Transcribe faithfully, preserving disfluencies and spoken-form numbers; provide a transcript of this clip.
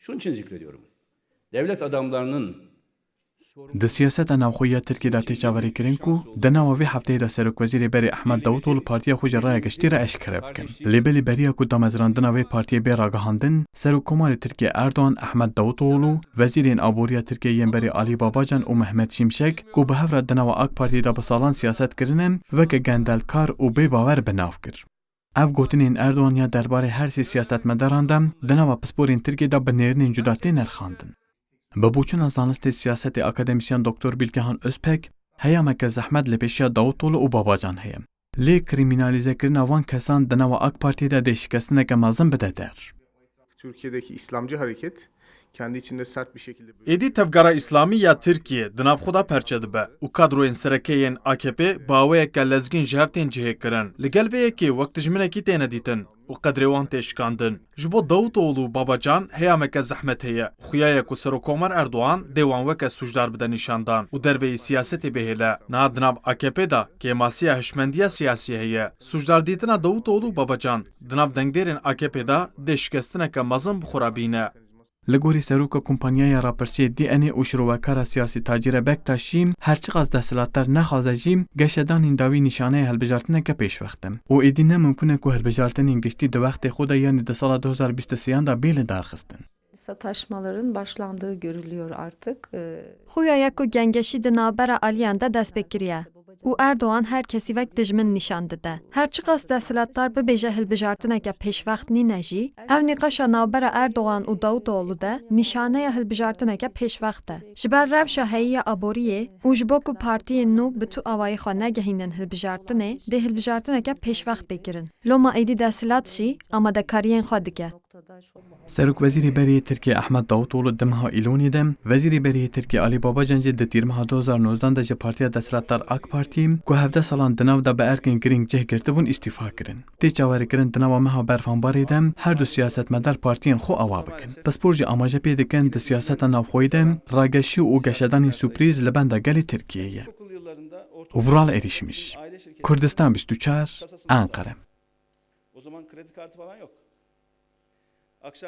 Şunun için zikrediyorum. Devlet adamlarının Di siyaseta navxweyî ya Tirkiyê de tê çaverêkirin ku di nava vê hefteyê de Serokwezîrê berê Ehmed Davutoglu partiya xwe ji raya giştî re eşkere bikin. Lê belê beriya ku damezrandina vê partiyê bê ragihandin, Serokkomarê Tirkiyê Erdogan, Ehmed Davutoglu, Wezîrên Aboriya Tirkiyê yên berê Alî Babacan û Mehmet Şimşek ku bi hev re di nava AK Partiyê de bi salan siyaset kirine, weke gendelkar û bêbawer bi nav kir. Ev gotinên Erdogan ya derbarê her sê siyasetmedaran de di nava pisporên Tirkiyê de bi nêrînên cuda tê nirxandin. Bi boçûna zanistê siyasetê akademisyen Doktor Bilgehan Özpek, heyameke zehmet li pêşiya Davutoglu û Babacan heye. Lê krîmînalîzekirina van kesan di nava AK Partiyê de dê şikestineke mezin bide der. Türkiye'deki İslamcı hareket kendi içinde sert bir şekilde bölünmüş. Êdî tevgera Îslamî ya Tirkiyê di nav xwe de perçe dibe û kadroyên sereke yên A K P bi awayeke lezgîn ji hev tên cihêkirin. Li gel vê yekê wek dijminekî têne dîtin û qedrê wan tê şikandin. Ji bo Davutoglu û Babacan heyameke zehmet heye. Xuya ye ku Serokkomar Erdogan dê wan weke sûcdar bide nîşandan û derveyî siyasetê bihêle. Niha di nav A K P de kêmasiya hişmendiya siyasî heye. Sûcdardîtina Davutoglu û Babacan di nav dengdêrên A K P de dê şikestineke mezin bi xwe re bîne. Li gorî seroka kompanyaya rapirsiyê D N A û şirovekara siyasî Tacîre Bektaş jî, her çiqas desthilatdar nexwaze jî, geşedanên dawî nîşaneya hilbijartineke pêşwext e û êdî ne mimkun e ku hilbijartinên giştî di wextê xwe de, yanî di sala du hazar bîst û sêyan de bê lidarxistin. Sataşmaların başlandığı görülüyor artık. Ee, Xuya ye ku gengeşî di navbera aliyan de dest pê kiriye û Erdogan her kesî wek dijmin nîşan dide. Her çiqas desthilatdar bibêje hilbijartineke pêşwext nîne jî, ev nîqaşa navbera Erdogan û Davutoglu de nîşaneya hilbijartineke pêşwext e. Ji ber rewşa heyî ya aboriyê û ji bo ku partiyên nû bi tu awayî xwe negehînin hilbijartinê, dê hilbijartineke pêşwext bê kirin. Loma êdî desthilat jî amadekariyên xwe dike. Serokwezîrê berê yê Tirkiyê Ehmed Davutoglu di meha Îlonê de, Wezîrê berê yê Tirkiyê Alî Babacan jî di tîrmeha du hazar nozdan de ji partiya desthilatdar AK Partî, ku hevdeh salan di nav de bi erkên girîng cih girtibûn, îstîfa kirin. Tê çaverêkirin di nava meha Berfanbarê de her du siyasetmedar partiyên xwe awa bikin. Pispor jî amaje pê dikin di siyaseta navxweyî de rageşî û geşedanên sürprîz li benda gelê Tirkiyê ye. Vural Erişmiş, Kurdistan bîst û çar, Enqere. O zaman kredi kartı falan yok. Akşam